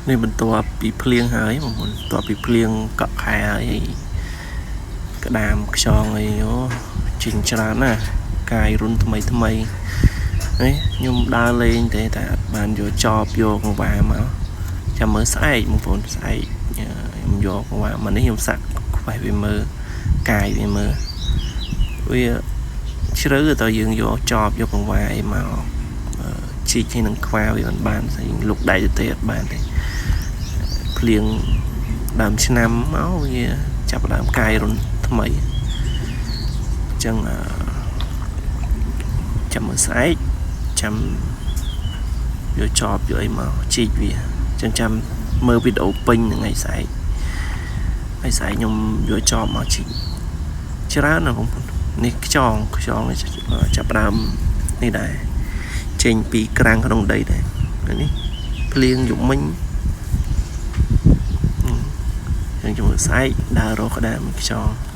នេះបន្ទាប់ពីភ្លៀងហើយបងប្អូនបន្ទាប់ពីភ្លៀងកក់ខែហើយក្តាមខ្យងអីអូចេញច្រើនណាស់កាយរុនថ្មីថ្មីនេះខ្ញុំដើរលេងទេតែអត់បានយកចបយកកង្វ៉ាមកចាំមើលស្អែកបងប្អូនស្អែកខ្ញុំយកកង្វ៉ាមកនេះខ្ញុំសាក់ខ្វេះវាមើលកាយវាមើលវាជ្រៅតើយើងយកចបយកកង្វ៉ាអីមកជីកឲ្យនឹងខ្វាវាមិនបានស្អីលុកដៃទៅទេអត់បានទេភ្លៀងដើមឆ្នាំមកវាចាប់ដើមកាយរុនថ្មីអញ្ចឹងចាំមើលស្អែកចាំយកចបយកអីមកជីកវាអញ្ចឹងចាំមើលវីដេអូពេញថ្ងៃស្អែកហើយស្អែកខ្ញុំយកចបមកជីកច្រើនណាស់បងប្អូននេះខ្យងខ្យងចាប់ដើមនេះដែរចេញពីក្រាំងក្នុងដីដែរនេះភ្លៀងយប់មិញយើងជាមួយស្អែកដើររកក្តាមខ្យង